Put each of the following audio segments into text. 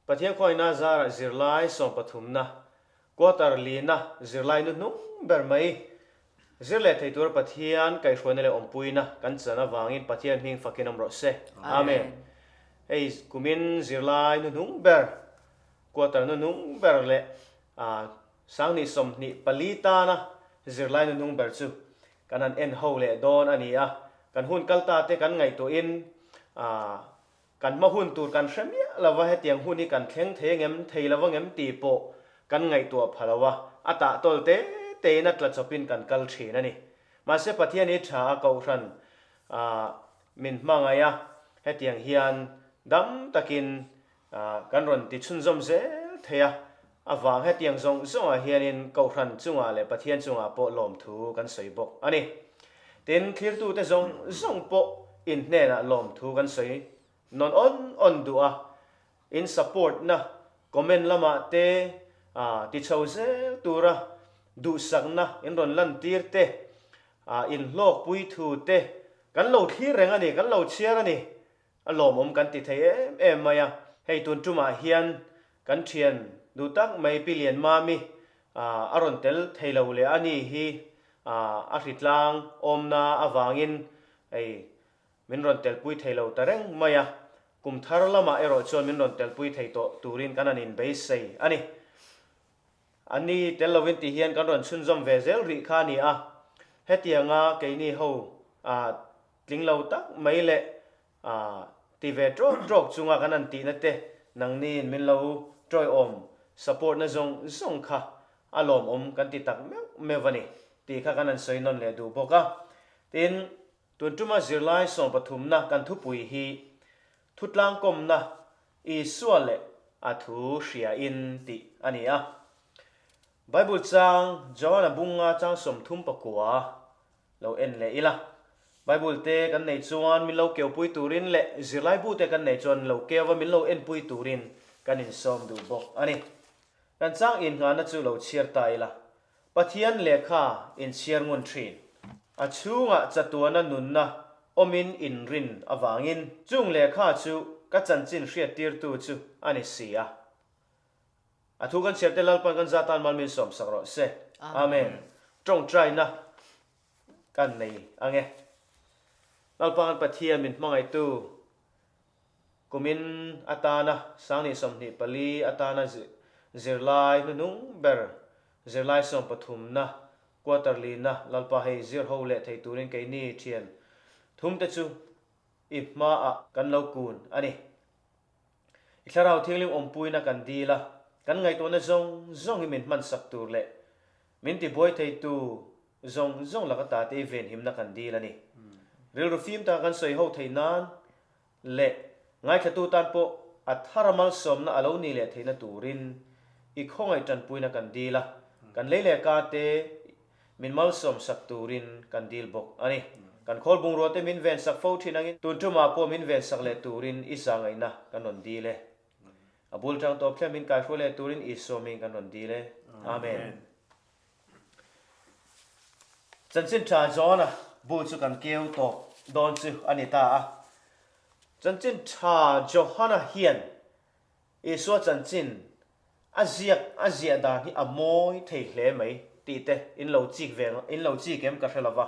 Pathian khuaina zarah zirlai sawmpathumna, quarter lina zirlai nu hnung ber mai zir leh thei tura Pathian kaihhruaina leh awmpuina kan chan avangin Pathian hming fakin awm rawh se. Amen. Hei kumin zirlai nu hnung ber, quarter nu hnung ber leh Sangni 24 tana zirlai nu hnung ber chu kan han en ho leh dawn a ni a, kan hun kal ta te kan ngaihtuahin kan hma hun tur kan hre miah lo va, hetiang hun hi kan thleng thei angem, thei lo angem tih pawh kan ngaihtuah pha lo a, a tah tawl te tein a tla chawpin kan kal thin a ni. Mahse Pathian hi tha a kohhran min hmangaih a, hetiang hian dam takin Kan rawn ti chhunzawm zel thei a, avang hetiang zawng zawngah hianin Kohhran chungah leh Pathian chungah pawh lawmthu kan sawi bawk a ni. Tin, thlirtute zawng zawng pawh in hnenah lawmthu kan sawi nawn awn awn duh a, in support na comment lamah te ti chho zel tura duhsakna in rawn lantir te, in hlawkpui thu te kan lo thlir reng a ni, kan lo chhiar a ni. A lawmawm kan ti thei em em mai a, hei tun tumah hian kan thian duh tak mai Pi Lian Mami a rawn tel thei lo leh a ni hi a hritlang awmna avangin hei min rawn telpui thei lo ta reng mai a, kum thar lamah erawh chuan min rawn telpui thei tawh turin kan han inbeisei a ni. A ni tel lovin tih hian kan rawn chhunzawm ve zel rih kha a ni a, hetianga keini ho Tling lo tak mai leh ti ve trawk trawk chunga kan han tihna te nangniin min lo tawiawm support na zawng zawng kha a lawmawm kan ti tak meuh meuh a ni tih kha kan han sawi nawn leh duh bawk a. Tin, tun tuma zirlai sawmpathumna kan thupui hi thutlangkawmna Isua leh a thu hriain tih a ni a. Bible chang Johana bunga chang 39 Lo en leh ila. Bible te kan nei chuan min lo keupui turin leh zirlaibu te kan nei chuan lo keu va min lo enpui turin kan insawm duh bawk a ni. Kan chang innghahna chu lo chhiar ta ila. Pathian lehkha inchhiar ngun thin. A chhungah chatuana nunna awmin inrin avangin chung lehkha chu ka chanchin hriattirtu chu a ni si a. A thu kan chhiar te Lalpan kan za tan mal min sawm sak rawh se. Amen. Tawngtaina kan nei ange. Lalpa kan Pathian min hmangaihtu kumin atana Sangni 24 atana zirlai hnuhnung ber zirlai sawmpathumna quarter lina Lalpa hei zir ho leh thei turin keini thian thumte chu i hmaah kan lo kun a ni. I Thlarau Thianghlim awmpuina kan dil a, kan ngaihtuahna zawng zawng hi min hmansak tur leh min tibuai theitu zawng zawng laka tate i venhimna kan dil a ni. Rilru fim taka kan sawi ho theih nan leh ngaithlatu tan pawh a thara malsawmna a lo nih leh theihna turin i khawngaih tanpuina kan dil a, kan lei leh ka te Min malsawm sak turin kan dil bawk a ni. Kan khawl bungrua te min ven sak fo thin angin tun tumah pawh min ven sak leh turin i za ngaihna kan rawn dil e. A bul tang tawp thleng min kaihruai leh turin Isua hming kan rawn dil e. Amen. Chanchin tha John-a bu chu kan keu tawp dawn chu a ni ta a. Chanchin tha Johana hian Isua chanchin a ziak a ziah dan hi a mawi thei hle mai tih te in lo chik ve in lo chik em ka hre lova.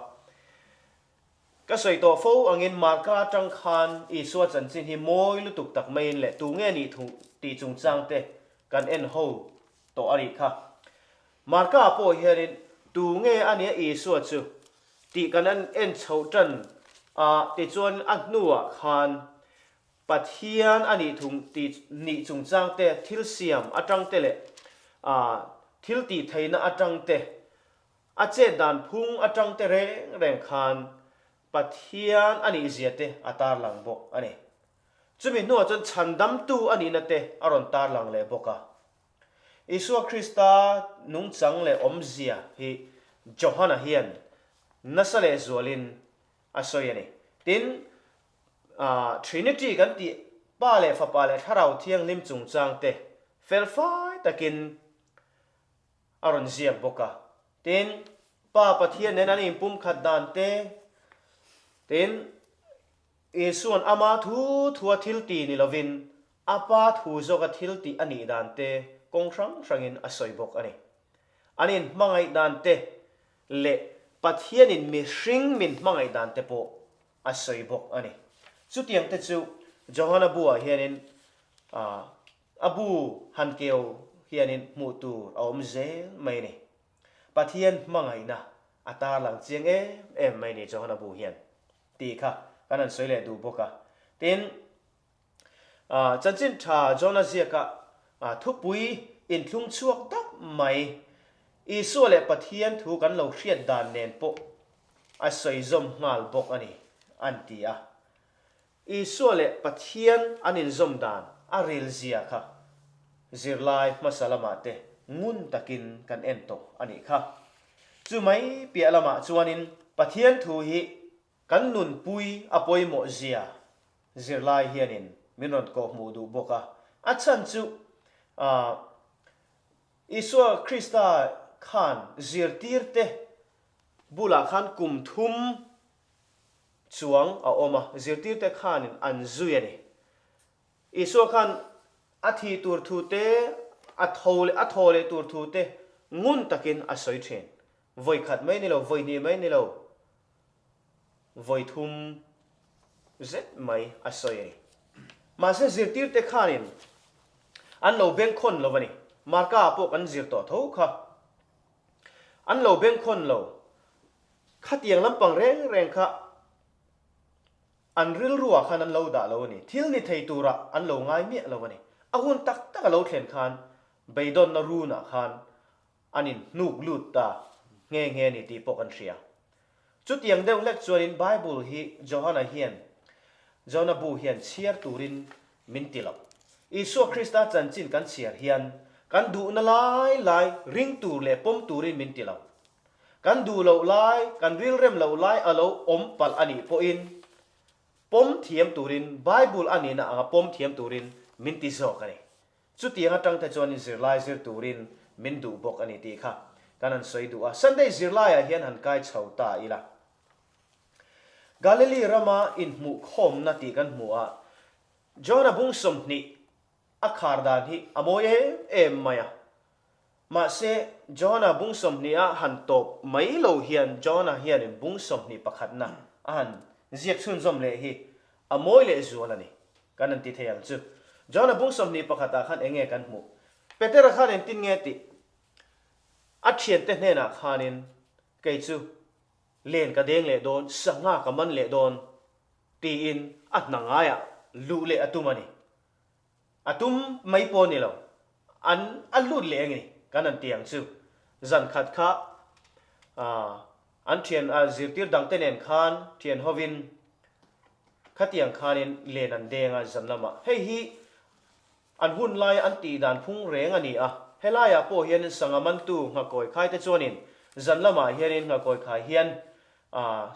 Ka sawi tawh fo angin Marka atang khan Isua chanchin hi mawi lutuk tak maiin leh tu nge nih thu tih chungchang te kan en ho tawh a nih kha. Marka pawh hianin tu nge a nia Isua chu tih kan en chhoh tan a tichuan a hnuah khan Pathian a nih thung tih nih chungchang te, thil siam atang te leh thil tih theihna atang te, a chet dan phung atang te reng reng khan Pathian a nih zia te a tarlang bawk a ni. Chumi hnuah chuan chhandamtu a nihna te a rawn tarlang leh bawk a. Isua Krista nungchang leh awmzia hi Johana hian nasa lehzualin a sawi a ni. Tin, Trinity kan tih Pa leh Fapa leh Thlarau Thianghlim chungchang te felfai takin a rawn ziak bawk a. Tin, Pa Pathian nen an inpumkhat dan te, tin, Isua'n ama thu thua thil ti ni lovin. A Pa thu zawka thil tih a nih dan te kawng hrang hrangin a sawi bawk a ni. An inhmangaih dan te leh Pathianin mihring min hmangaih dan te pawh a sawi bawk a ni. Chutiang te chu Johana bu-ah hianin a bu han keu hianin hmuh tur a awm zel mai a ni. Pathian hmangaihna a tarlang chiang em em mai a ni Johana bu hian tih kha kan han sawi leh duh bawk a. Tin, Chanchin tha Johna ziaka thupui inthlung chhuak dap mai, Isua leh Pathian thu kan lo hriat dan nen pawh a sawi zawm nghal bawk a ni, an ti a. Isua leh Pathian an inzawm dan a ril zia kha zirlai hmasa lamah te ngun takin kan en tawh a nih kha. Chu mai piah lamah chuanin Pathian thu hi Kan nunpui a pawimawh zia zirlai hianin min rawn kawhhmuh duh bawk a. A chhan chu Isua Krista khan zirtirte bulah khan kum thum chuang a awm a, zirtirte khanin an zui a ni. Isua khan a thih tur thu te, a tho leh a thaw leh tur thu te ngun takin a sawi thin. Vawi khat mai ni lo, vawi hnih mai ni lo, vawi thum zet mai a sawi a ni. Mahse zirtirte khanin an lo bengkhawn lo a ni. Marka pawh kan zir tawh tho kha. An lo bengkhawn lo. Khatiang lampang reng reng kha an rilruah khan an lo dah lo a ni. Thil ni thei turah an lo ngai miah lo a ni. A hun tak tak a lo thlen khan beidawnna runah khan an inhnuk lut ta nghe nghe a ni tih pawh kan hria. Chutiang deuh hlek chuanin Bible hi Johana hian Jona bu hian chhiar turin min ti lo. Isua Krista chanchin kan chhiar hian kan duhna lai lai ring tur leh pawm turin min ti lo. Kan duh loh lai, kan rilrem loh lai a lo awm palh a nih pawhin pawm thiam turin Bible a nihna anga pawm thiam turin min ti zawk a ni. Chutiang atang te chuan zirlai zir turin min duh bawk a ni tih kha kan han sawi duh a. Sunday zirlaiah hian han kai chho ta ila. Galilee rama inhmuhkhawmna tih kan hmu a, John-a bung 20 a khar dan hi a mawi em em mai a. Mahse, John-a bung 20 a han tawp mai lo hian John-a hianin bung 21 na a han ziak chhunzawm leh hi a mawi leh zual a ni. Kan han ti thei ang chu. John-a bung 21 ah khan eng nge kan hmuh? Petera khan engtin nge tih? A thiante hnenah khanin, Kei chu len ka deng leh dawn, sangha ka man leh dawn, tiin a hna ngaiah luh leh a tum a ni. A tum mai pawh ni lo, an a lut leh ang i kan han ti ang chu. Zan khat kha an thian a zirtir dangte nen khan thian hovin khatiang khanin len an deng a zan lamah. Hei hi an hun laia an tih dan phung reng a ni a, helaiah pawh hianin sangha mantu nghakawi khaite chuanin zan lamah hianin nghakawi khai hian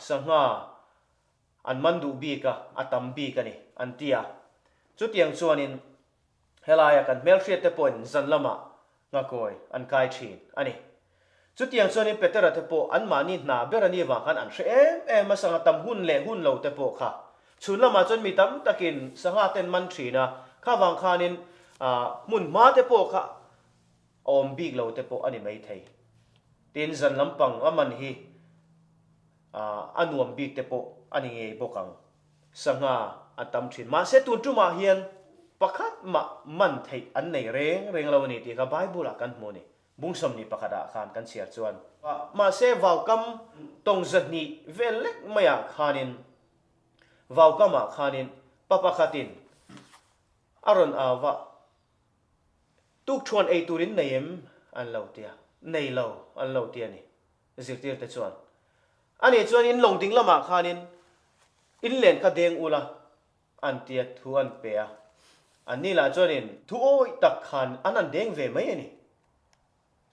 sangha An man duh bik a, a tam bik a ni, an ti a. Chutiang chuanin helaia kan hmelhriatte pawhin zan lamah nghakawi an kai thin a ni. Chutiang chuanin Petera te pawh anmahni hna ber a nih vang khan an hre em em a, sangha tam hun leh hun lo te pawh kha. Chhun lamah chuan mi tam takin sangha ten man thin a, kha vang khanin hmun hma te pawh kha a awm bik lo te pawh a ni maithei. Tin, zan lampang a man hi a nuam bik te pawh a ni ngei bawk ang. Sangha a tam thin. Mahse tun tumah hian pakhat mah man theih an nei reng reng lo a ni tih kha Bible ah kan hmu a ni. Bung 21 ah khan kan chhiar chuan. Mahse vaukam tawng 200 vel lek maiah khanin vaukamah khanin pa pakhatin a rawn au va, Tukṭhuan ei turin nei em? an lo ti a. Nei lo, an lo ti a ni. Zirtirte chuan, Ani chuan in lawng ding lamah khanin in len kha deng ula, an ti a, thu an pe a. Anni lah chuanin thu awih tak khan an han deng ve mai a ni.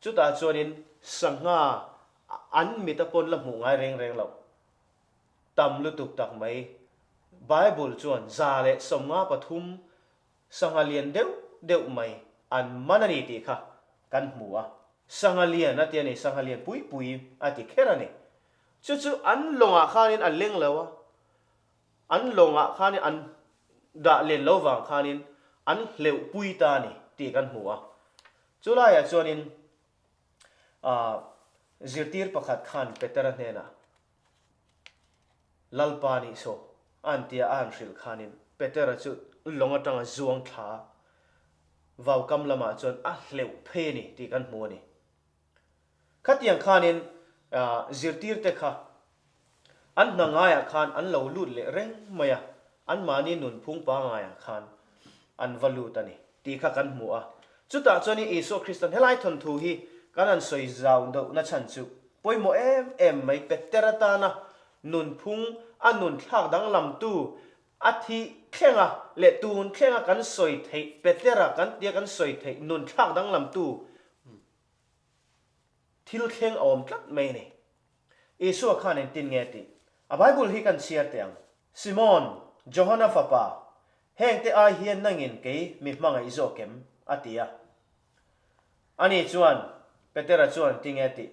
Chutah chuanin sangha an mit a pawn la hmuh ngai reng reng loh. Tam lutuk tak mai. Bible chuan 153 Sangha lian deuh deuh mai an man a ni tih kha kan hmu a. Sangha lian a ti a ni, sangha lian pui pui a ti kher a ni. Chu chu an lawngah khanin a leng lo a, an lawngah khanin an dah len lo vang khanin an hleuhpui ta a ni tih kan hmu a. Chu laiah chuanin zirtir pakhat khan Petera hnenah Lalpa nih saw a han tia a han hrilh khanin Petera chu lawng atanga zuang thla vaukam lamah chuan a hleuh phei a ni tih kan hmu a ni. Khatiang khanin zirtirte kha an hna ngaiah khan an lo lut leh reng mai a, anmahni nunphung pangaiah khan an va lut a ni tih kha kan hmu a. Chutah chuanin Isua Kristan helai thawnthu hi kan han sawi zau deuhna chhan chu pawimawh em em mai Peter atana nunphung a nun thlak danglamtu a thih thlenga leh tun thlenga kan sawi theih Petera kan tia kan sawi theih nun thlak danglamtu Thil thleng a awm tlat mai a ni. Isua khan engtin nge tih a Bible hi kan chhiar teh ang. Simon, Johana fapa, hengte ai hian nangin kei mi hmangaih zawk em? a ti a. Ani chuan, Petera chuan tinge tih?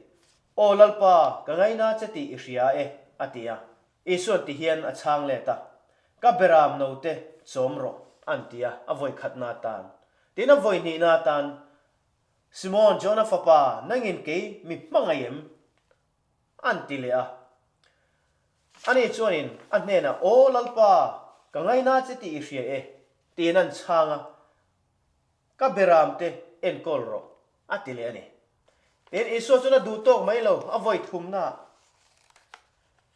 Aw Lalpa, ka ngaina che tih i hria e, a ti a. Isuan ti hian a chhang let a, Ka beram note chawm rawh, an ti a, a vawi khatna atan. Tin a vawi hnihna atan, Simon, Jona fapa, nangin kei mi hmangaih em? An ti leh a. Ani chuanin a hnenah, Aw Lalpa, ka ngaina che tih i hria e, tiin an chhang a, Ka beramte enkawl rawh, a ti leh a ni. Tin, Isua chuan a duh tawk mai lo, a vawi thumnaah,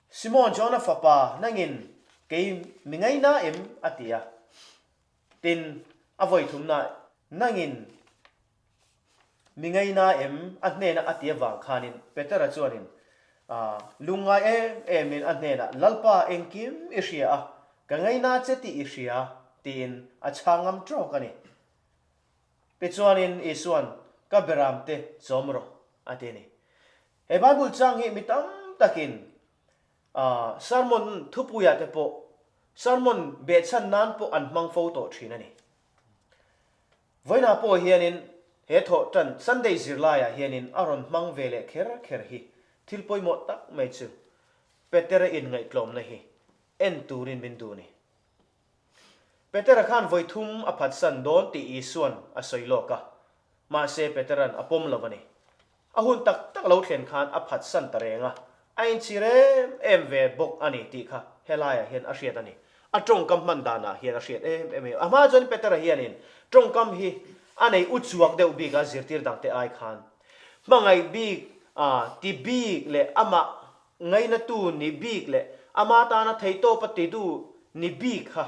Simon, Jona fapa, nangin kei mi ngaina em? a ti a. Tin, a vawi thumna nangin mi ngaina em a hnena a ti avang khanin Petera chuanin lungngai em emin a hnenah Lalpa engkim i hria a, ka ngaina che tih i hria tiin a chhang ngam tawk a ni. Tichuanin Isuan ka beramte chawm rawh a ti a ni. He Bible chang hi mi tam takin Sermon thupuiah te pawh sermon behchhan nan pawh an hmang fo tawh thin a ni. Vawiinah pawh hianin he thawh tan Sunday zirlaiah hianin a rawn hmang ve leh kher kher hi thil pawimawh tak mai chu Petera inngaihtlawmna hi en turin min duh a ni. Petera khan vawi thum a phatsan dawn tih Isuan a sawi lawk a, mahse Petera'n a pawm lo a ni. A hun tak tak lo thlen khan a phatsan ta reng a, a inchhir em em ve bawk a ni tih kha helaiah hian a hriat a ni. A tawngkam hman danah hian a hriat em em a ni. A hma chuan Petera hianin tawngkam hi a nei uchuak deuh bik a zirtir dangte ai khan hmangaih bik a ti bik leh amah Ngainatu ni bik leh ama tana theihtawpa titu ni bik kha,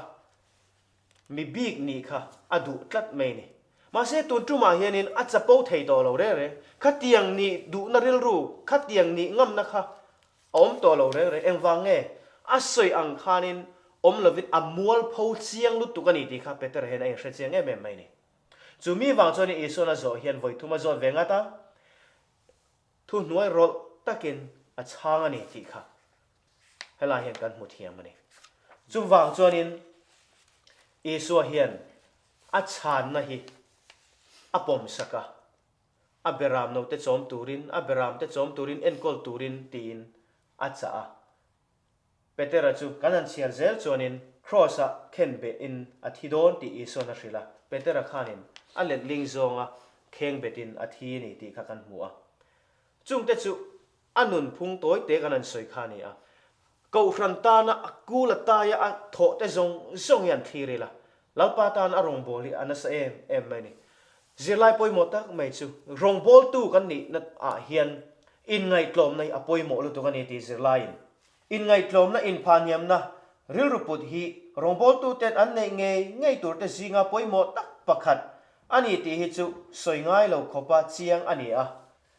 mi bik nih kha a duh tlat mai ni. Mahse tun tumah hianin a chapo thei tawh lo reng reng. Khatiang nih duhna rilru, khatiang nih ngamna kha a awm tawh lo reng reng. Engvang nge? A sawi ang khanin awm lovin a mualpho chiang lutuk a ni tih kha Petera hian a inhre chiang em em mai ni. Chu mi vang chuanin Isuan a zawh hian vawithum a zawt ve ngat a. Thuhnuai rawlh takin a chhang a ni tih kha helai hian kan hmu thiam a ni. Chuvang chuanin Isua hian a chhanna hi a pawmsak a, a beram note chawm turin, a beramte chawm turin, enkawl turin tiin a chah a. Petera chu kan han chhiar zel chuanin Kraws-ah khen behin a thi dawn tih Isuan a hrilh a, Petera khanin a letling zawnga kheng betin a thi a ni tih kha kan hmu a. Chungte chu a nunphung tawi te kan han sawi kha a ni a. Kohhran tana a kul a taia a thawh te zawng zawng hi an thlir ila, Lalpa tan a rawngbâwl hi a nasa em em mai a ni. Zirlai pawimawh tak mai chu rawngbâwltu kan nihna ah hian inngaihtlawmna hi a pawimawh lutuk a ni tih zirlaiin inngaihtlawmna inphahniamna rilru put hi rawngbâwltuten an neih ngei ngei turte zinga pawimawh tak pakhat a ni tih hi chu sawi ngai lo khawpa chiang a ni a.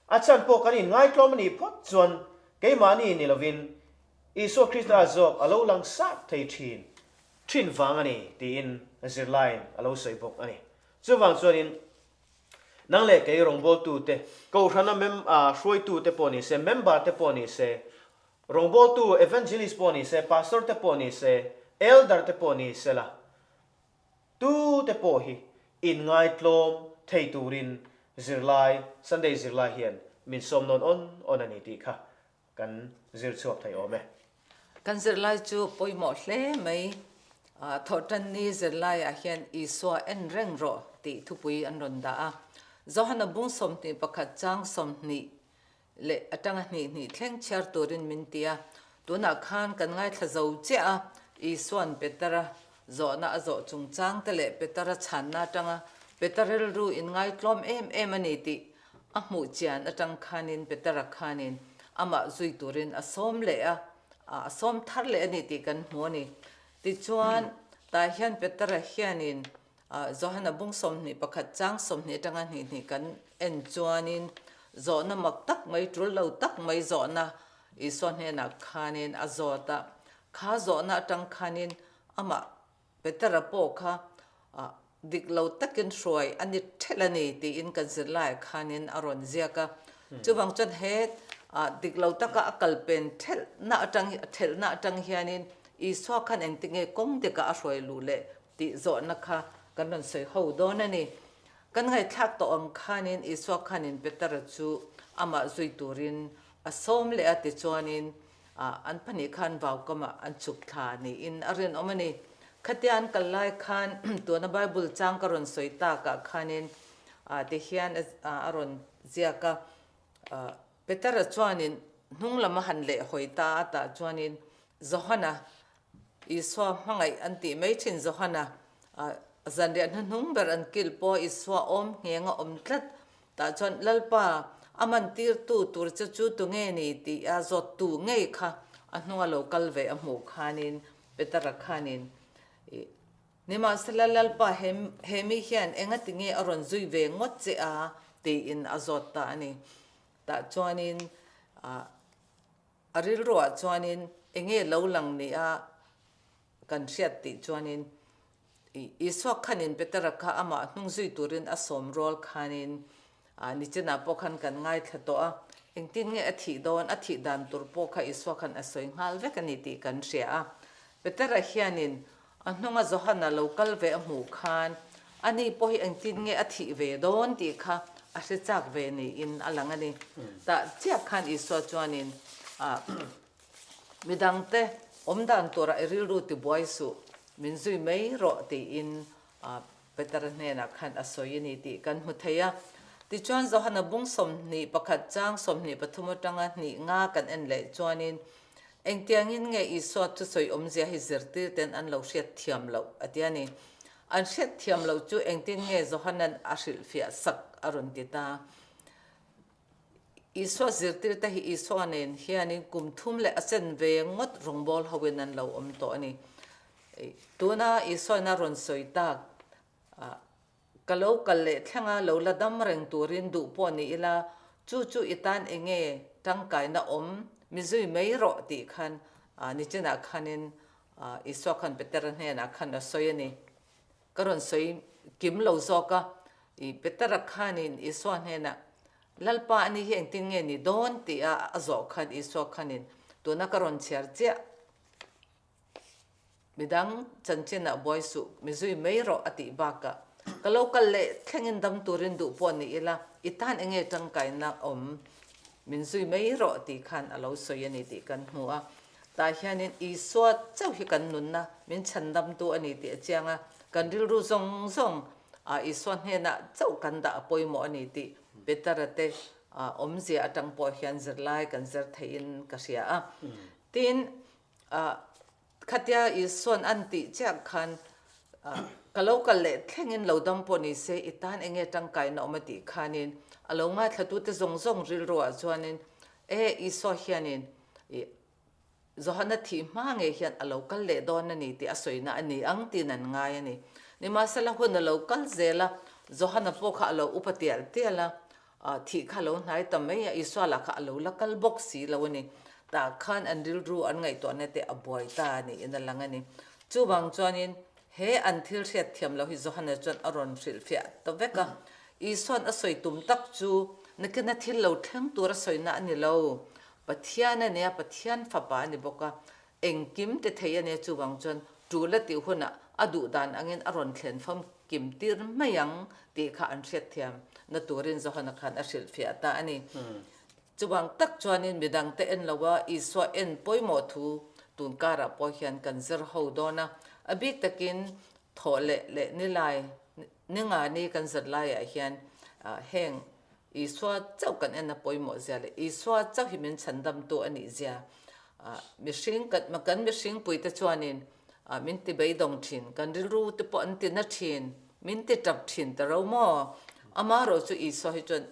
A chhan pawh kan inngaitlawm a nih phawt chuan keimahni ni lovin Isua Krista zawk a lo lang sat thei thin thin vang a ni tiin zirlaiin a lo sawi bawk a ni. Chuvang chuanin nang leh kei rawngbawltute, Kohhrana mem hruaitute pawh ni se, member te pawh ni se, rawngbawltu evangelist pawh ni se, pastor te pawh ni se, elder te pawh ni sela, tute pawh hi inngaitlawm thei turin zirlai, Sunday zirlai hian min sawm nawn awn awn a ni tih kha kan zir chhuak thei awm e. Kan zirlai chu pawimawh hle mai. Thawhtanni zirlaiah hian Isua en reng rawh tih thupui an rawn dah a. Johana bung 21 chang 20 leh atanga hnih hnih thleng chhiar turin min ti a. Tunah khan kan ngaithla zo chiah a, Isua'n Petera zawhna a zawh chungchang te leh Petera chhanna atanga Peter rilru inngaitlawm em em a ni tih a hmuh chian atang khanin Petera khanin amah zui turin a sawm leh a, a sawm thar leh a ni tih kan hmu a ni. Tichuan, tah hian Petera hianin Johana bung 21 chang 20 atanga hnih hnih kan en chuanin zawhna mak tak mai, tul lo tak mai zawhna Isua hnenah khanin a zawt a. Kha zawhna atang khanin amah Petera pawh kha dik lo takin hruai a ni thelh a ni tiin kan zirlaiah khanin a rawn ziak a. Chuvang chuan he dik lo taka a kal pen thelhna atang thelhna atang hianin Isua khan engtinge kawng dikah a hruai luh leh tih zawhna kha kan rawn sawi ho dawn a ni. Kan ngaihthlak tawh ang khanin Isua khanin Petera chu amah zui turin a sawm leh a tichuanin An pahnih khan vaukamah an chhuk thla niin a rinawm a ni. Khatia an kal lai khan tuna Bible chang ka rawn sawi takah khanin tihian a rawn ziak a, Petera chuanin hnung lam a han lehhawi ta a tah chuanin Johana, Isua hmangaih an tih mai thin Johana, zanriah hnuhnung ber an kil pawh Isua awm ngheng a awm tlat Tah chuan Lalpa, a mantirtu tur che chu tunge ni tih a zawttu ngei kha a hnunga lo kal ve a hmuh khanin Petera khanin, Ih, nimahsela Lalpa, he he mi hian engati nge a rawn zui ve ngawt che a? tiin a zawt ta a ni. Tah chuanin, ah, a rilruah chuanin enge lo lang ni a kan hriat tih chuanin Isua khanin Petera kha amah hnung zui turin a sawm rual khanin nichinah pawh khan kan ngaithla tawh a, engtin nge a thih dawn, a thih dan tur pawh kha Isua khan a sawi nghal vek a ni tih kan hria a. Petera hianin a hnunga Johana lo kal ve a hmuh khan ani pawh hi engtin nge a thih ve dawn tih kha a hre chak ve niin a lang a ni. Tah chiah khan Isua chuanin Midangte awmdan tura i rilru tibuai suh, min zui mai rawh tiin Petera hnenah khan a sawi a ni tih kan hmu thei a. Tichuan Johana bung 21 chang 23 atanga hnih nga kan en leh chuanin engtiangin nge Isua thusawi awmzia hi zirtirten an lo hriat thiam loh a ti a ni. An hriat thiam loh chu engtin nge Johana'n a hrilhfiah sak a rawn ti ta. Isua zirtirte hi Isua nen hianin kum thum leh a chen ve ngawt rawngbâwl hoin an lo awm tawh a ni. Tuna Isuain a rawn sawi tak, Ka lo kal leh thlenga lo la dam reng turin duh pawh ni ila, chu chu i tan eng nge tangkaina awm, mi zui mai rawh tih khan nichinah khanin Isua khan Petera hnenah khan a sawi a ni. Ka rawn sawi kim lo zawk a, i Petera khanin Isua hnenah, Lalpa ani hi engtin nge ni dawn? tih a a zawh khan Isua khanin, Tuna ka rawn chhiar chiah, midang chanchinah buai suh, mi zui mai rawh a tih bakah, Ka lo kal leh thlengin dam turin duh pawh ni ila, i tan enge tangkaina awm? Min zui mai rawh tih khan a lo sawi a ni tih kan hmu a. Tah hianin Isua chauh hi kan nunna min chhandamtu a ni tih a chiang a, kan rilru zawng zawng ah Isua hnenah chauh kan dah a pawimawh a ni tih Petera te awmzia atang pawh hian zirlai kan zir theihin ka hria a. Tin, khatia Isua'n an tih chiah khan ka lo kal leh thlengin lo dam pawh ni se i tan enge tangkaina awm a tih khanin a lo ngaithlatute zawng zawng rilruah chuanin e Isua hianin I Johana thih hma ngei hian a lo kal leh dawn a ni tih a sawina a ni ang tiin an ngai a ni. Nimahsela hun a lo kal zel a, Johana pawh kha a lo upa tial tial a, thih kha a lo hnai ta mai a, Isua lah kha a lo la kal bawk si lo a ni. Tah khan an rilru an ngaihtuahna te a buai ta niin a lang a ni. Chuvang chuanin he an thil hriat thiam lo hi Johana chuan a rawn hrilhfiah ta vek a. Isua'n a sawi tum tak chu nakina thil lo thleng tur a sawina a ni lo. Pathian a nia, Pathian fapa a ni bawk a, engkim ti thei a nia chuvang chuan tul a tih hunah a duh dan angin a rawn thlen fam kim tir mai ang tih kha an hriatthiam na turin Johana khan a hrilhfiah ta a ni. Chuvang tak chuanin midangte en lo a, Isua en pawimawh thu tun karah pawh hian kan zir ho dawn a. A bik takin thawh leh leh nilai ninga ni kan zat laiah hian heng Isua chauh kan en a pawimawh zia leh Isua chauh hi min chhandamtu a nih zia mihring kan mihring puite chuanin min ti beidawng thin, kan rilru te pawh an ti na thin, min ti tap thin ta ro maw? Amaherawhchu Isua hi chuan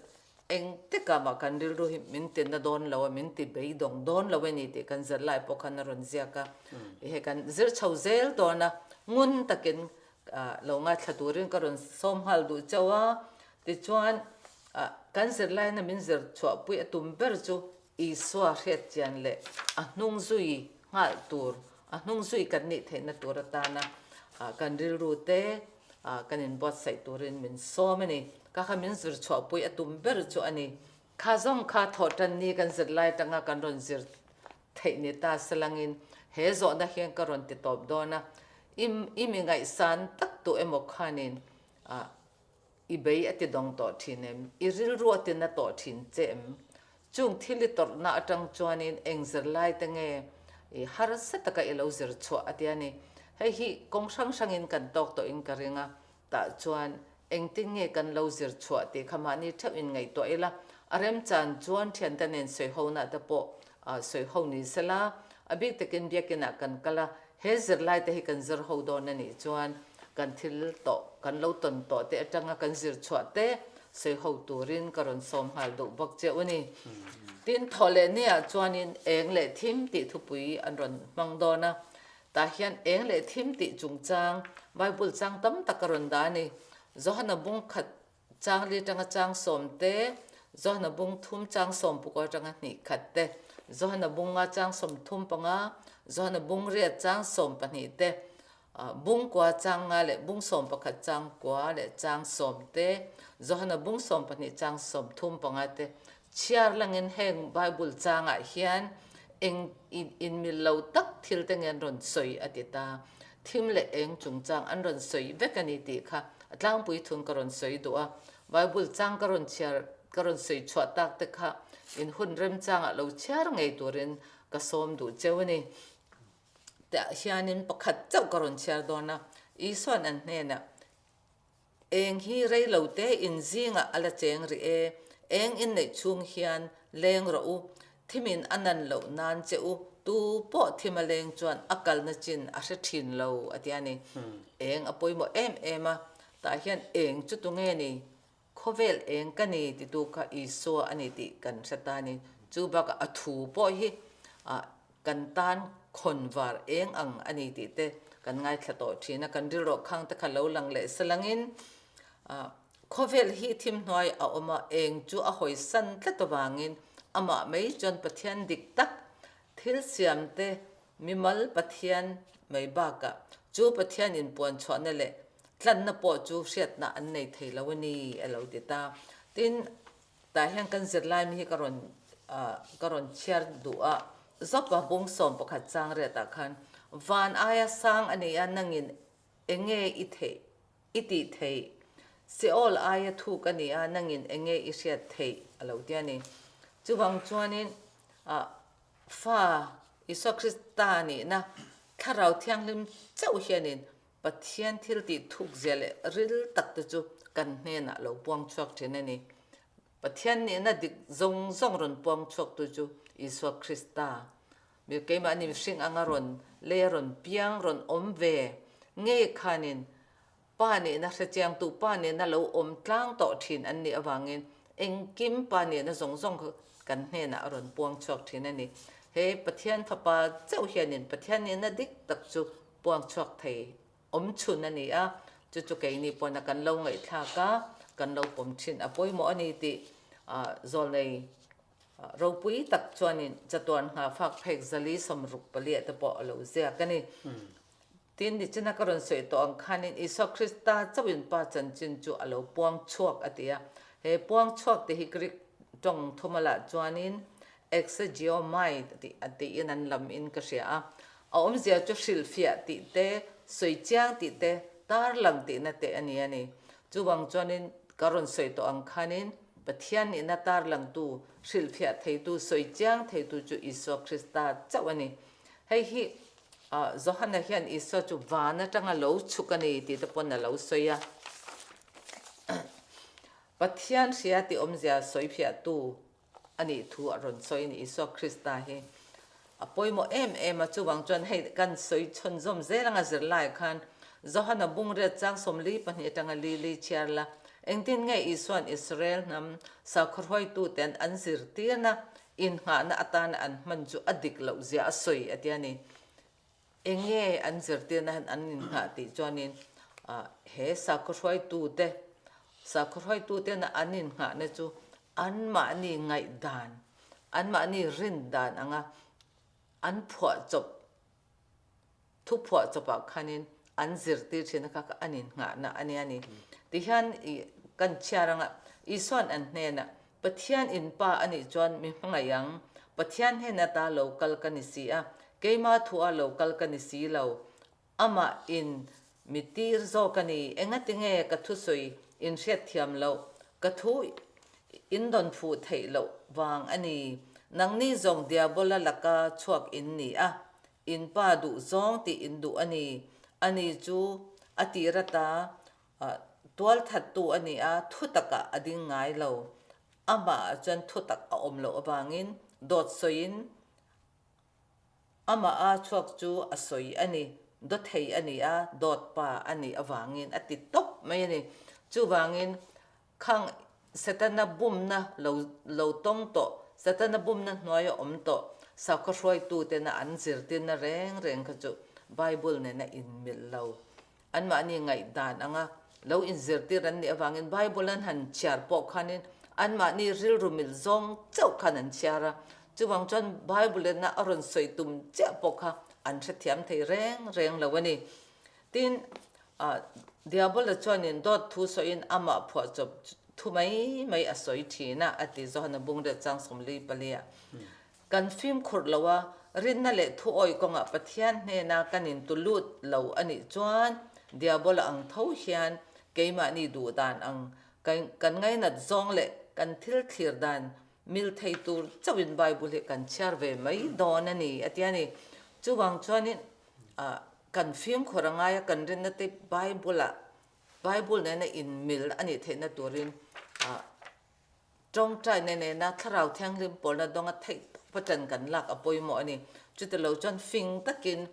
Engtikah mah kan rilru hi min ti na dawn lo a, min ti beidawng dawn lo a ni tih kan zir lai pawh khan a rawn ziak a. Hei kan zir chho zel dawn a, ngun takin lo ngaithla turin ka rawn sawm nghal duh chauh a. Tichuan kan zir laina min zir chhuahpui a tum ber chu Isua hriatchian leh a hnung zui nghal tur, a hnung zui kan nih theihna tur atana kan rilru te kan inbuatsaih turin min sawm a ni. Ka kha min zir chhuahpui a tum ber chu a ni. Kha zawng kha thawhtan ni kan zir lai atanga kan rawn zir theih ni ta salangin he zawhna hian ka rawn ti tawp dawn a. I i mi ngaihsan tak tu emaw khanin I bei a ti dawng tawh thin em? I rilru a ti na tawh thin che em? Chung thil i tawrhna atang chuanin eng zirlai te nge i harsa taka i lo zir chhuah a tia ni. Hei hi kawng hrang hrangin kan tawk tawhin ka ring a, tah chuan engtin nge kan lo zir chhuah tih kha mahni theuh in ngaihtuah ila, a remchan chuan thiante nen sawiho-na te pawh sawiho ni sela, a bik takin biakinah kan kal a, He zirlai te hi kan zir ho dawn a nih chuan kan thil tawh, kan lo tawn tawh te atanga kan zir chhuah te sawi ho turin ka rawn sawm nghal duh bawk che u ni. Tin, thawh leh niah chuanin eng leh thim tih thupui an rawn hmang dawn a, tah hian eng leh thim tih chungchang Bible chang tam tak a rawn dah a ni. Johana bung khat Changli atanga chang sawmte, Johana bung thum chang sawm pukua atanga hnih khat te, Johana bunga chang 35, Johana bung riat chang 12 te, bung kua chang nga leh bung 11 chang kua leh chang sawmte, Johana bung 12 chang 35 te chhiar langin heng Bible changah hian eng inmil lo tak thil te nge an rawn sawi a ti ta. Thim leh eng chungchang an rawn sawi vek a ni tih kha a tlangpui thun ka rawn sawi duh a. Bible chang ka rawn chhiar ka rawn sawi chhuah tak te kha in hun remchangah lo chhiar ngei turin ka sawm duh cheu a ni. Tah hianin pakhat chauh ka rawn chhiar dawn a, Isua'n an hnenah Eng hi rei lo te in zingah a la cheng rih e, eng inneih chhung hian leng rawh u, thimin a nan loh nan che u, tu pawh thim a leng chuan a kalna chin a hre thin lo a ti a ni. Eng a pawimawh em em a, tah hian eng chu tunge ni? Khawvel eng ka ni titu kha Isua a ni tih kan hre ta a ni. Chu bakah a thu pawh hi kan tan khawnvar eng ang a ni tih te kan ngaithla tawh thin a, kan rilruah khang te kha lo lang leh salangin khawvel hi thimhnuai a awm a, eng chu a hawi san tlat avangin amah mai chuan Pathian dik tak thil siam te mimal Pathian mai bakah chu Pathian inpuan chhuahna leh tlanna pawh chu hriatna an nei thei lo a ni a lo ti ta. Tin, Tah hian kan zirlai mi hi ka rawn ka rawn chhiar duh a, Zopa bung 11 chang riatah khan van aia sang a ni a, nangin enge i theih i tih theih? Seol aia thuk a ni a, nangin enge i hriat theih? a lo ti a ni. Chuvang chuanin fa Isua Krista nihna Thlarau Thianghlim chauh hianin Pathian thil tih thuk zia leh ril tak te chu kan hnenah lo puang chhuak thin a ni. Pathian nihna dik zawng zawng rawn puang chhuaktu chu Isua Krista, mi keimahni mihring anga rawn lei a rawn piang rawn awm ve ngei khanin Pa nihna hrechiangtu Pa nihna lo awm tlang tawh thin an nih avangin engkim Pa nihna zawng zawng kha kan hnenah a rawn puang chhuak thin a ni. He Pathian Fapa chauh hianin Pathian nihna dik tak chu puang chhuak thei awm chhun a ni a, chu chu keini pawna kan lo ngaihthlak a, kan lo pawm thin a pawimawh a ni tih zawlnei ropui tak chuanin chatuan nghafak phek zali 64 te pawh a lo ziak a ni. Tin, nichina ka rawn sawi tawh ang khanin Isua Krista chauhin Pa chanchin chu a lo puang chhuak a ti a, he puang chhuak te hi Greek tawng thumalah chuanin exegeomai tih tiin an lam in ka hria a, A awmzia chu hrilhfiah tih te, sawi chiang tih te, tarlang tihna te a ni a ni. Chuvang chuanin ka rawn sawi tawh ang khanin Pathian nihna tarlangtu, hrilhfiah theitu, sawi chiang theitu chu Isua Krista chauh a ni. Hei hi. Johana hian Isua chu van atanga lo chhuk a ni tih te pawn a lo sawi a. Pathian hria tih awmzia sawi fiahtu a nih thu a rawn sawi a ni. Isua Krista hi a pawimawh em em a, chuvang chuan hei kan sawi chhawnzawm zel anga zirlaiah khan Johana bungriat chang 42 atanga li li chhiar la, engtin nge Isua'n Israel hnam sakhaw hruaituten an zirtirna Innghahna atana an hman chu a dik loh zia a sawi a ti a ni. Enge an zirtirna hian an innghah tih chuanin he sakhaw hruaitute, sakhaw hruaitutena an innghahna chu anmahni ngaihdan, anmahni rin dan anga an phuahchawp Thu phuah chawpah khanin an zirtir thin a kha kha an innghahna a nia ni. Tihian i kan chhiar anga Isua'n an hnenah, Pathian in Pa a nih chuan mi hmangaih ang, Pathian hnen ata lo kal ka ni si a, keima thua lo kal ka ni si lo, amah in mi tir zawk a ni, engatinge ka thusawi in hriatthiam loh, ka thu in dawn fuh theih loh vang a ni, nangni zawng Diabola laka chhuak in ni a, In pa duh zawng tih in duh a ni. Ani chu a tir ata tualthattu a ni a, thutakah a ding ngai lo. Amahah chuan thutak a awm loh avangin dawt sawiin amaha chhuak chu a sawi a ni. Dawthei a ni a, dawt pa a nih avangin a ti tawp mai a ni. Chuvangin Khang Setana bumna lo lo tawng tawh, Setana bumna hnuaia awm tawh sakhaw hruaitutena an zirtirna reng reng kha chu Bible nena inmilh lo. Anmahni ngaihdan anga lo inzirtir an nih avangin Bible an han chhiar pawh khanin anmahni rilru mil zawng chauh khan an chhiar a. Chuvang chuan Bible ena a rawn sawi tum chiah pawh kha an hrethiam thei reng reng lo a ni. Tin, Diabola chuanin dawt thu sawiin amah phuahchawp thu mai mai a sawi thin a, a ti Johana bungrel chang 44 ah. Kan fimkhurh lo a, rinna leh thuawi kawngah Pathian hnena kan intu lut lo a nih chuan Diabola ang tho hian keimahni duh dan ang kan ngainat zawng leh kan thil thlir dan mil thei tur chauhin Bible hi kan chhiar ve mai dawn a ni, a ti a ni. Chuvang chuanin Kan fimkhur a ngai a, kan rinna te Bible-ah, Bible nena inmil a nih theihna turin tawngtaina nena Thlarau Thianghlim pawlna dawnga theih tawpa ṭan kan lak a pawimawh a ni. Chutilo chuan fing takin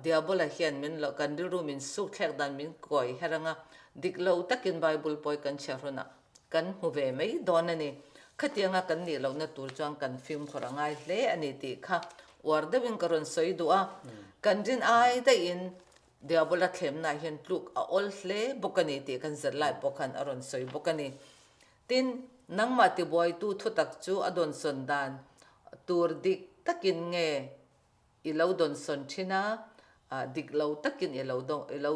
Diabola hian min lo, kan rilru min suk thlek dan min kawi her anga dik lo takin Bible pawi kan chhiar hunah kan hmu ve mai dawn a ni. Khatianga kan nih lohna tur chuan kan fimkhur a ngai hle a ni tih kha uar deuhin ka rawn sawi duh a. Kan rin ai daihin Diabola thlemna hian tluk a awl hle bawk a ni tih kan zirlai pawh khan a rawn sawi bawk a ni. Tin, nangmah tibuaitu thutak chu a dawnsawn dan tur dik takin nge i lo dawnsawn thin a, dik lo takin i lo i lo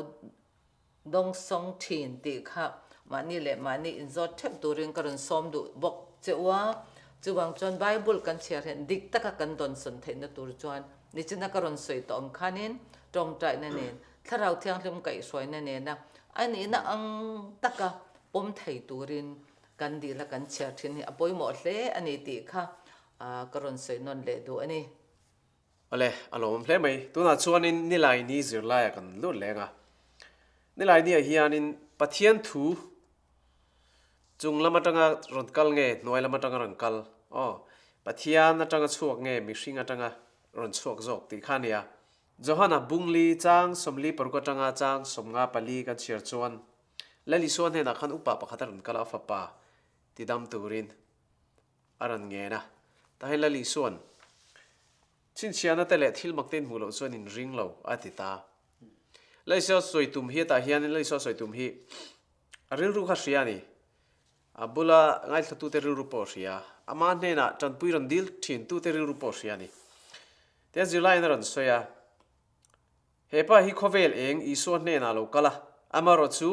Dawngsawng thin tih kha mahni leh mahni inzawt theuh turin ka rawn sawm duh bawk che u a. Chuvang chuan Bible kan chhiar hian dik taka kan dawnsawn theihna tur chuan nichina ka rawn sawi tawh ang khanin tawngtaina nen, Thlarau Thianghlim kaihhruaina nena a nihna ang taka pawm thei turin kan dila kan chhiar thin hi a pawimawh hle a ni tih kha ka rawn sawi nawn leh duh a ni. Awle, a lawmawm hle mai. Tunah chuanin Nilaini zirlaiah kan lut leng a. Nilainiah hianin Pathian thu chung lam atanga rawn kal nge hnuai lam atanga rawn kal? Aw, Pathian atanga chhuak nge mihring atanga rawn chhuak zawk tih kha a nia. Johana Bungli chang 46 atanga chang 54 kan chhiar chuan Lal Isua hnenah khan upa pakhat a rawn kal a, a fapa tidam turin. A rawn ngen a. Tahin Lal Isua'n, Chhinchhiahna te leh thil mak te in hmuh loh chuan in ring lo, a ti ta. Lal Isua sawi tum hi hetah hianin Lal Isua sawi tum hi a rilru kha hria a ni. A bula ngaithlatute rilru pawh a hria. Ama hnenah tanpui rawn dil thintute rilru pawh a hria a ni. Tihian zirlaiin a rawn sawi a. He pa hi khawvel eng Isua hnenah lo kal a, amaherawh chu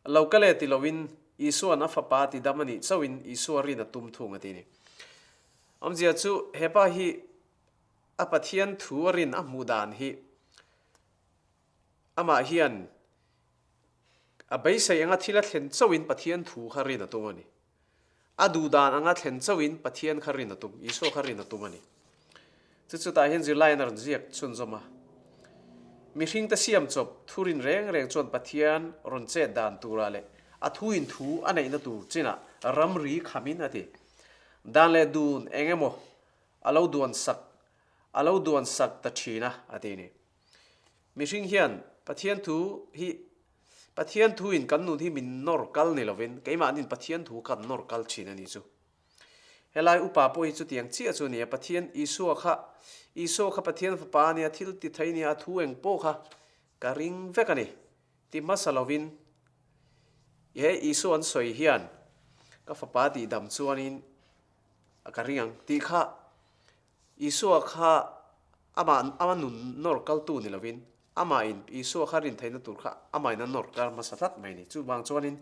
lo kal e ti loin Isua'n a fapa a tidam a nih chauhin Isua rin a tum thung a ti ni. Awmzia chu he pa hi a Pathian thu a rin a hmuh dan hi amah hian a beisei anga thil a thlen chauhin Pathian thu kha rin a tum a ni. A duh dan anga thlen chauhin Pathian kha rin a tum, Isua kha rin a tum a ni. Chu chutah hian zirlaiin a rawn ziak chhunzawm a. Mihringte siam chawp thurin reng reng chuan Pathian rawn chet dan turah leh a thuin thu a neihna tur chinah ramri khamin a ti. Dan leh dun eng emaw a lo duan sak a lo duan sak ta thin a, a ti ni. Mihring hian Pathian thu hi Pathian thuin kan nun hi min nawr kal ni lovin keimahnin Pathian thu kan nawr kal thin a ni chu. Helai upa pawh hi chutiang chiah chu a ni a, Pathian Isua kha Isua kha Pathian fapa a nia, thil ti thei a nia, a thu eng pawh kha ka ring vek a ni ti hmasa lovin he Isua an sawi hian ka fapa tih dam chuanin ka ring ang tih kha Isua kha amah ama nun nawr kaltu ni lovin amahin Isua kha rin theihna tur kha amahin a nawr kal hmasa tlat mai a ni. Chuvang chuanin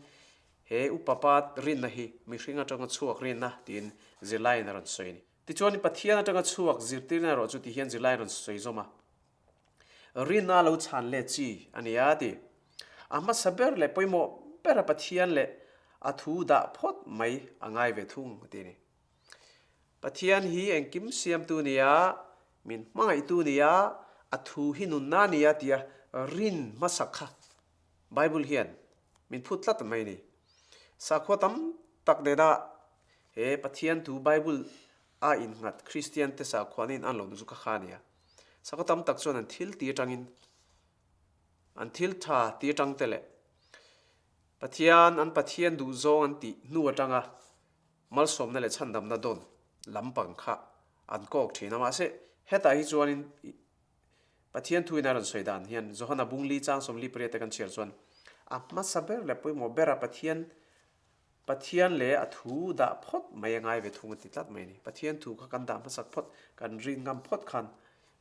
He upa pa rinna hi mihring atanga chhuak rinna tiin zirlaiin a rawn sawi a ni. Tichuan, Pathian atanga chhuak zirtirna erawh chu tihian zirlai a rawn sawi zawm a, Rinna lo chhan let chi a ni a ti. A hmasa ber leh pawimawh bera Pathian leh a thu dah phawt mai a ngai ve thung a ti a ni. Pathian hi engkim siamtu nia, min hmangaihtu nia, a thu hi nunna nia tia rin hmasak kha Bible hian min phut tlat mai a ni. Sakhua tam tak nena he Pathian thu Bible a innghat Kristian te sakhua nen an lo nu chu kha kha a ni a. Sakhua tam tak chuan an thil ti atangin an thil tha ti atang te leh Pathian an Pathian duh zawng an tih hnu atanga malsawmna leh chhandamna dawn lampang kha an kawk thin a. Mahse hetah hi chuanin Pathian thuin a rawn sawi dan hian Johana Bungli chang 48 te kan chhiar chuan a hmasa ber leh pawimawh bera Pathian Pathian leh a thu dah phawt mai a ngai ve thung a ti tlat mai a ni. Pathian thu kha kan dah hmasak phawt, kan rin ngam phawt khan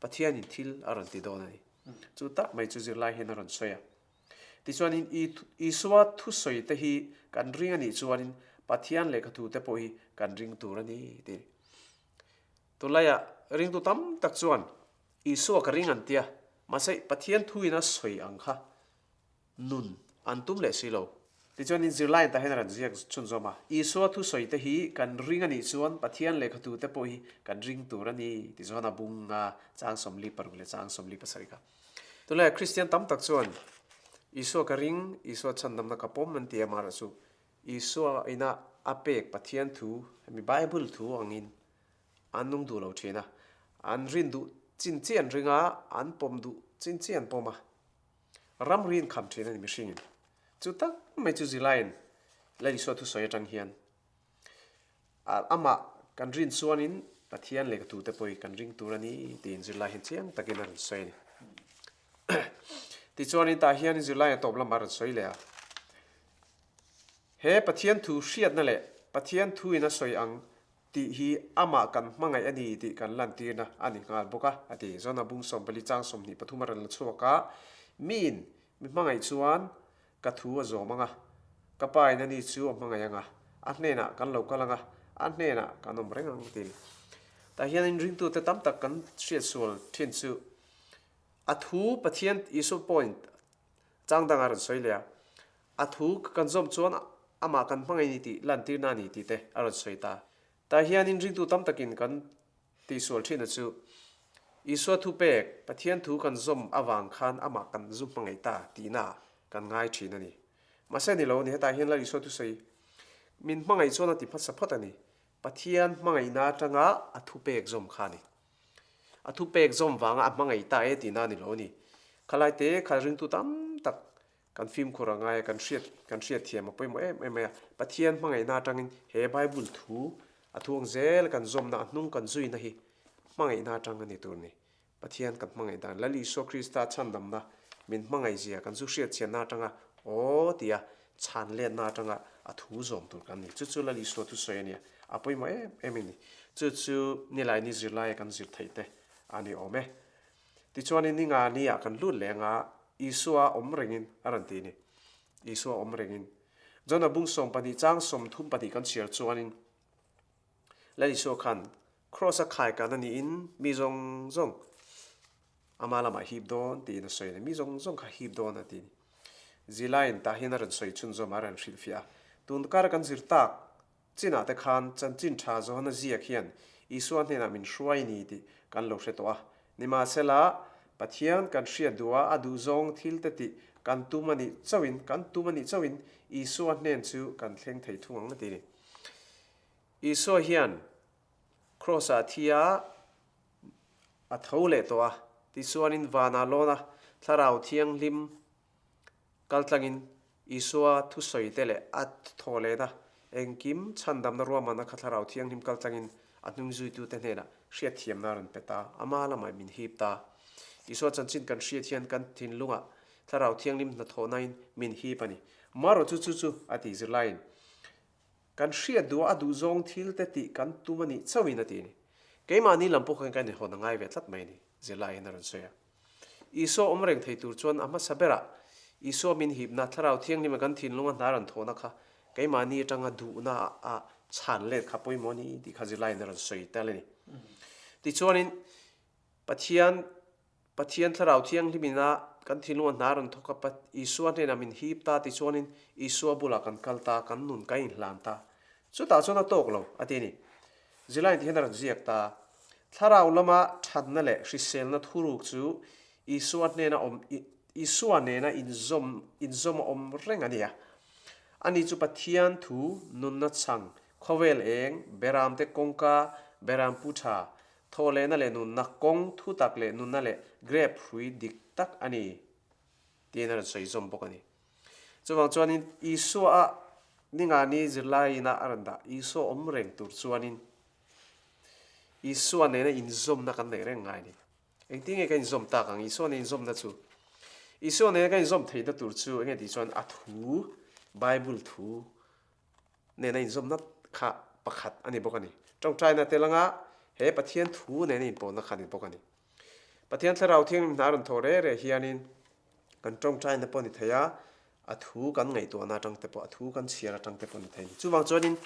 Pathianin thil a rawn ti dawn a ni. Chu tak mai chu zirlai hian a rawn sawi a. Tichuanin Isua thusawi te hi kan ring a nih chuanin Pathian lehkha thu te pawh hi kan ring tur a ni ti a ni. Tunlaiah ringtu tam tak chuan Isua ka ring an tia, mahse Pathian thuin a sawi ang kha nun an tum leh si lo. Tichuan in zirlai tah hian a rawn ziak chhunzawm a, Isua thusawi te hi kan ring a nih chuan Pathian lehkhatute pawh hi kan ring tur a ni ti chuan a bung a, chang 46 leh chang 47 kha. Tunlaiah Kristian tam tak chuan Isua ka ring, Isua chhandamna ka pawm an ti a, amaherawhchu Isua ina a pek Pathian thu, hemi Bible thu angin An nung duh lo thin a, an rin duh chin chi an ring a, an pawm duh chin chi an pawm a. Ramri in kham thin a ni mihringin. Chu tak mai chu Zilaiin Lal Isua thusawi atang hian amah kan rin chuanin Pathian lehkhatute pawh hi kan ring tur a ni tiin zirlai hian chiang takin a rawn sawi a ni. Tichuanin tah hian zirlaiin a tawp lamah a rawn sawi leh a. He Pathian thu hriatna leh Pathian thuin a sawi ang tih hi amah kan hmangaih a ni tih kan lantirna a ni nghal bawk a, a ti. Zona bung 14 chang 23 a rawn la chhuak a, Miin mi hmangaih chuan ka thu a zawm ang a, ka pa in ani chu a hmangaih ang a, a hnenah kan lo kal ang a, a hnenah kan awm reng ang, ti a ni. Tah hianin ringtute tam tak kan hriatsual thin chu a thu Pathian Isua pawhin Chang dang a rawn sawi leh a, a thu kan zawm chuan amah kan hmangaih ni tih lantirna a ni tih te a rawn sawi ta. Tah hianin ringtu tam takin kan tihsual thinna chu Isua thupek, Pathian thu kan zawm avang khan amah kan zu hmangaih ta tihna kan ngai thin a ni. Mahse ni lo ni, hetah hian Lal Isua thusawi min hmangaih chuan a ti hmasa phawt a ni. Pathian hmangaihna atanga a thupek zawm kha a ni. A thupek zawm vanga a hmangaih ta e tihna a ni lo a ni. Khalai te kha ringtu tam tak kan fimkhur a ngai a, kan hriat kan hriat thiam a pawimawh em em mai a. Pathian hmangaihna atangin he Bible thu a thu ang zel kan zawmna a hnung kan zuina hi hmangaihna atang a ni tur a ni. Pathian kan hmangaih dan Lal Isua Krista chhandamna min hmangaih zia kan zu hriat chianna atanga aw tia chhan letna atanga a thu zawm tur kan ni. Chu chu Lal Isua thusawi a nia, a pawimawh em em a ni. Chu chu Nilaini zirlaia kan zir theih te a ni awm e. Tichuanin ni nga ni ah kan lut leh anga Isua awm rengin a rawn ti a ni. Isua awm rengin. John-a bung 12 chang 32 kan chhiar chuanin Lal Isua khan Kraws a khai kan a niin mi zawng zawng ama lamah hip dawn tiin a sawi a ni. Mi zawng zawng kha hip dawn a ti a ni. Zilaiin tah hian a rawn sawi chhunzawm a, a rawn hrilhfiah a. Tun kara kan zir tak chinah te khan chanchin tha Johana ziak hian Isua hnenah min hruai ni tih kan lo hre tawh a. Nimahsela. Pathian kan hriat duh a, a duhzawng thil te tih kan tum a nih chauhin, kan tum a nih chauhin Isua hnen chu kan thleng thei thung ang a ti a ni. Isua hian Kraws-ah thi a, a tho leh tawh a, tichuanin vanah lawn a Thlarau Thianghlim Kaltlangin Isua thusawite leh a thawhlehna engkim chhandamna ruahmanna kha Thlarau Thianghlim kaltlangin a hnungzuitute hnenah hriatthiamna a rawn pe ta, ama lamah min hip ta. Isua chanchin kan hriat hian kan thinlungah Thlarau Thianghlim hnathawhnain min hip a ni. Marawh chu chu chu a tih zirlaiin kan hriat duh a, a duhzawng thilte tih kan tum a nih chauhin a ti a ni. Keimahni lam pawh khan kan inhawn a ngai ve tlat mai a ni, zirlaiin a rawn sawi a. Isua awm reng thei tur chuan a hmasa berah Isua min hipna, Thlarau Thianghlima kan thinlunga hna rawn thawhna kha keimahni atanga duhna a chhan let kha pawimawh a ni tih kha zirlaiin a rawn sawi tel a ni. Tichuanin Pathian Pathian Thlarau Thianghlimina kan thinlunga hna rawn thawk a, Isua hnenah min hip ta tichuanin Isua bulah kan kal ta, kan nun kan inhlan ta. Chutah chuan a tawk lo a ti a ni. Zirlaiin ti hian a rawn ziak ta. Thlarau lama thatna leh hriselna thuruk chu Isua hnena awm Isua nena inzawm inzawm a awm reng a ni a. Ani chu Pathian thu nunna chhang, khawvel eng, beramte kawngka, beram pu tha, thawhlehna leh nunna kawng thutak leh nunna leh grep hrui dik tak a ni tiin a rawn sawi zawm bawk a ni. Chuvang chuanin Isua a ningani zirlaiin a rawn dah Isua awm reng tur chuanin Isua nena inzawmna kan neih reng ngai a ni. Engtin nge ka inzawm tak ang Isua nena inzawmna chu? Isua nena ka inzawm theihna tur chu enge tih chuan a thu, Bible thu nena inzawmna kha pakhat a ni bawk a ni. Tawngtaina tel anga he Pathian thu nena inpawhna kha a ni bawk a ni. Pathian Thlarau Thianghlim hna a rawn thawh reh reh hianin kan tawngtaina pawh a ni thei a, a thu kan ngaihtuahna atang te pawh, a thu kan chhiar atang te pawh a ni thei a ni. Chuvang chuanin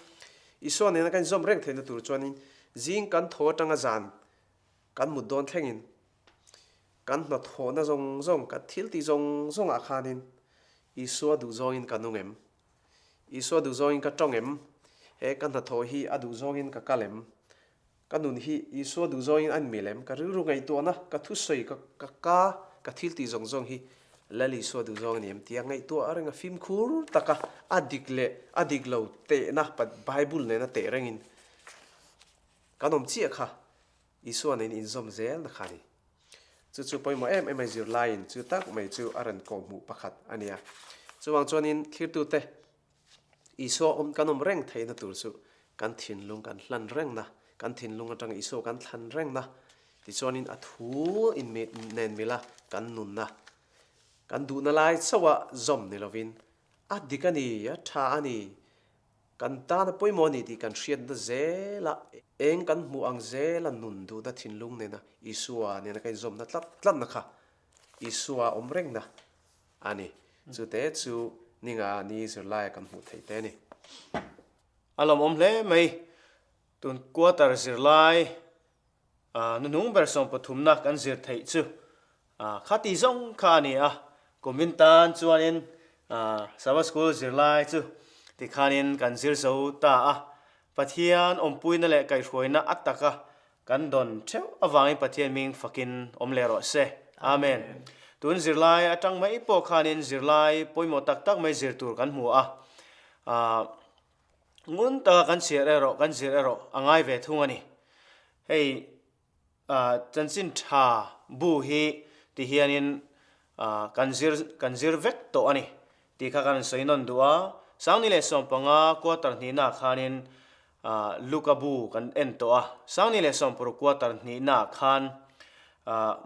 Isua nena kan inzawm reng theihna tur chuanin zing kan thaw atanga zan kan mut dawn thlengin kan hnathawhna zawng zawng, kan thil tih zawng zawngah khanin Isua duhzawngin ka nung em? Isua duhzawngin ka tawng em? He ka hnathawh hi a duhzawngin ka kal em? Ka nun hi Isua duhzawngin a inmil em? Ka rilru ngaihtuahna, ka thusawi, ka ka ka, ka thil tih zawng zawng hi Lal Isua duhzawng a ni em? tia ngaihtuah a reng a, fimkhur taka a dik leh a dik lo tehna Bible nena teh rengin kan awm chiah kha Isua nen inzawm zelna kha a ni. Chu chu pawimawh em em a zirlaiin chu tak mai chu a rawn kawhhmuh pakhat a ni a. Chuvang chuanin thlirtute Isua awm kan awm reng theihna tur chu kan thinlung kan hlan rengna, kan thinlung atanga Isua kan thlan rengna, tichuanin a thu in nen mila kan nunna, kan duhna lai chauha zawm ni lovin a dik a ni, a tha a ni, kan tan a pawimawh a ni tih kan hriatna zela eng kan hmuh ang zela nun duhna thinlung nena Isua nena kan inzawmna tlat tlatna kha Isua awm rengna a ni. Chute chu ninga ni zirlaia kan hmuh theih te a ni. A lawmawm hle mai. Tun quarter zirlai nuhnung ber sawmpathumna kan zir theih chu khati zawng kha a ni a. Kumin tan chuanin Sabbath School zirlai chu tikhanin kan zir zo ta a. Pathian awmpuina leh kaihhruaina a taka Kan dawn theuh avangin Pathian ming fakin awm leh rawh se. Amen. Tun zirlai atang mai pawh khanin zirlai pawimawh tak tak mai zir tur kan hmu a. Ahh ngun taka kan chhiar erawh kan zir erawh a ngai ve thung a ni. Hei ahh chanchin tha bu hi ti hianin ahh kan zir kan zir vek tawh a ni tih kha kan sawi nawn duh a. Sangni leh sawmpanga quarter hnihnaah khanin Luka bu kan en tawh a, Sangni leh Sawmpuru quarter hnihnaah khan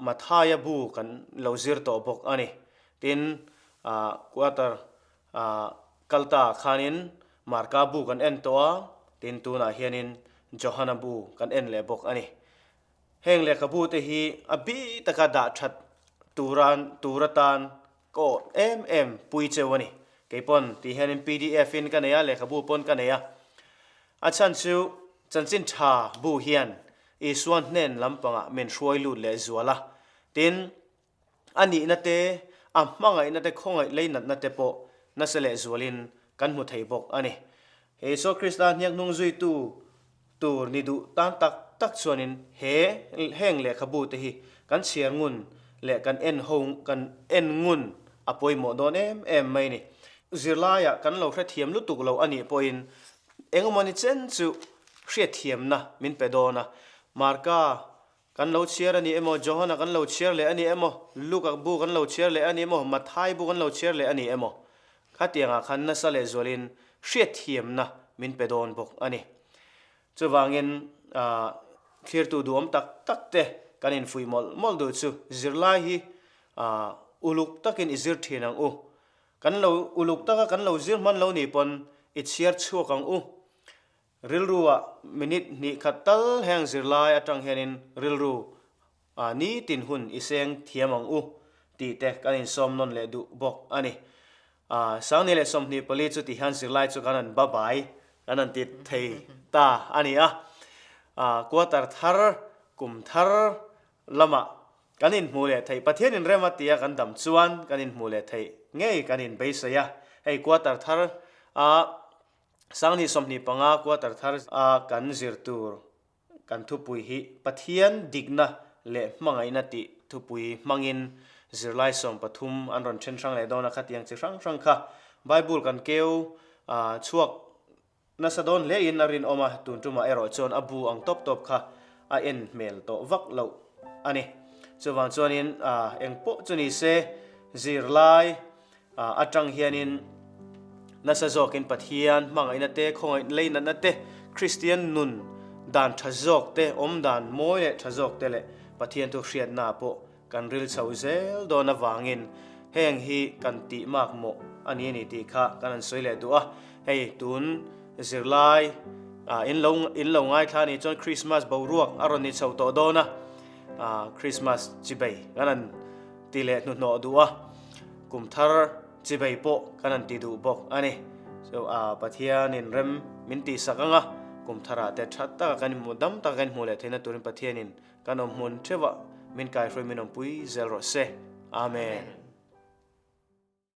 Mathaia bu kan lo zir tawh bawk a ni. Tin, quarter kaltaah khanin Marka bu kan en tawh a, tin tunah hianin Johana bu kan en leh bawk a ni. Heng lehkhabu te hi a bi taka dah that turan tur atan ka awh em em pui cheu a ni. Keipawn tih hianin pdf in ka nei a, lehkhabu pawn ka nei a. A chhan chu chanchin tha bu hian Isua hnen lampangah min hruai lut leh zual a. Tin, a nihna te, a hmangaihna te, khawngaih leinatna te pawh nasa leh zualin kan hmu thei bawk a ni. Isua Krista hniak hnung zuitu tur ni duh tan tak tak chuanin he heng lehkhabu te hi kan chhiar ngun leh kan en ho kan en ngun a pawimawh dawn em em mai ni. Zirlaiah kan lo hrethiam lutuk lo a nih pawhin engemaw chen chu hriatthiamna min pe dawn a. Marka kan lo chhiar a ni emaw, Johana kan lo chhiar leh a ni emaw, Luka bu kan lo chhiar leh a ni emaw, Mathai bu kan lo chhiar leh a ni emaw, khatiangah khan nasa lehzualin hriatthiamna min pe dawn bawk a ni. Chuvangin thlirtu duhawm tak tak te kan infuih mawlh mawlh duh chu zirlai hi uluk takin i zir thin ang u. Kan lo uluk taka kan lo zir hman lo nih pawn i chhiar chhuak ang u. Rilru-ah minute hnih khat tal heng zirlai atang hianin rilru nitin hun i seng thiam ang u tih te kan insawm nawn leh duh bawk a ni. Sangni leh 24 chu ti hian zirlai chu kan han babai kan han ti thei ta a ni a. Quarter thar, kum thar lamah kan inhmuh leh theih. Pathian inrem a tia kan dam chuan kan inhmuh leh theih ngei kan inbeisei a. Hei quarter thar a Sangni 25 quarter thar a kan zir tur Kan thupui hi Pathian dikna leh hmangaihna tih thupui hmangin zirlai 13 an rawn then hrang leh dawn a, khatiang chi hrang hrang kha Bible kan keu chhuak nasa dawn hlein a rinawm a, tun tumah erawh chuan a bu ang tawp tawp kha a en hmel tawh vak loh a ni. Chuvang chuanin eng pawh chu ni se zirlai Atang hianin nasa zawkin Pathian hmangaihna te, khawngaih leinatna te, Kristian nun dan tha zawk te, awm dan mawi leh tha zawk te leh Pathian thu hriatna pawh kan ril chho zel dawn avangin heng hi kan tih mak mawh a ni a ni tih kha kan han sawi leh duh a. Hei tun zirlai in lo in lo ngaithla anih chuan Krismas boruak a rawn ni chho tawh dawn a, Krismas chibei kan han ti leh hnuhnawh duh a, kum thar chibei pawh kan han ti duh bawk a ni. So a Pathianin rem min tihsak ang a, kum tharah te tha taka kan inhmuh dam taka kan inhmuh leh theihna turin Pathianin kan awm hmun theuhah min kaihruai min awmpui zel rawh se. Amen.